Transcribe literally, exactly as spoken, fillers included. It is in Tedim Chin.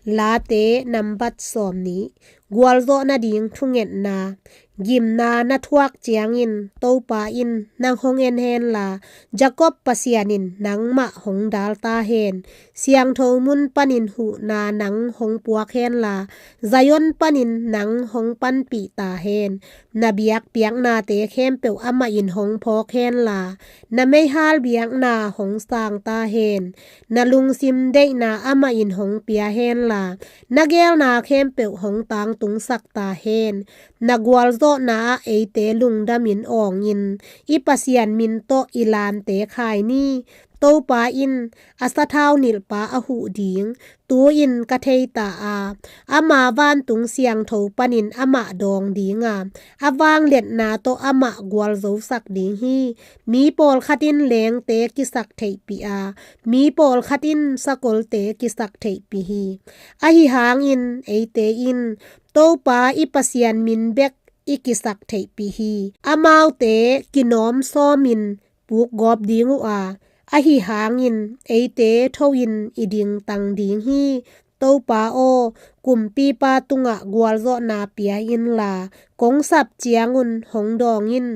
Late nambat sawm nih. Gualzawh nading thungetna. Gimna na thuak ciangin Topa in nang hong en henla, Jacob Pasian in nangmah hong dal ta hen. Siangtho mun panin huhna nang hong puak henla, Zion panin nang hong panpih ta hen. Na biakpiaknate khempeuh amah in hong phawk henla, na meihal biakna hong sang ta hen. Na lungsim deihna amah in hong pia henla, na geelna khempeuh hong tangtungsak ta hen. Na gualzawhna ah eite lungdamin awngin, i Pasian min tawh i lante khai ni. Topa in a sathau nilhpa a huh ding tu-in ka thei ta a, ama vantung siangtho panin amah dawng ding a, a vangliatna tawh amah gualzosak ding hi. Mi pawlkhat in lengte kisak theihpih a, mi pawlkhat in sakolte kisak theihpih hi. Ahi hangin eite in Topa i Pasian min bek i kisak theihpih hi. Amaute kinawm sawmin pukgawp ding uh a, ahi hangin eite tho-in i dingtang ding hi. Topa aw, kumpipa tungah gualzawhna pia inla, kong sap ciangun hong dawng in.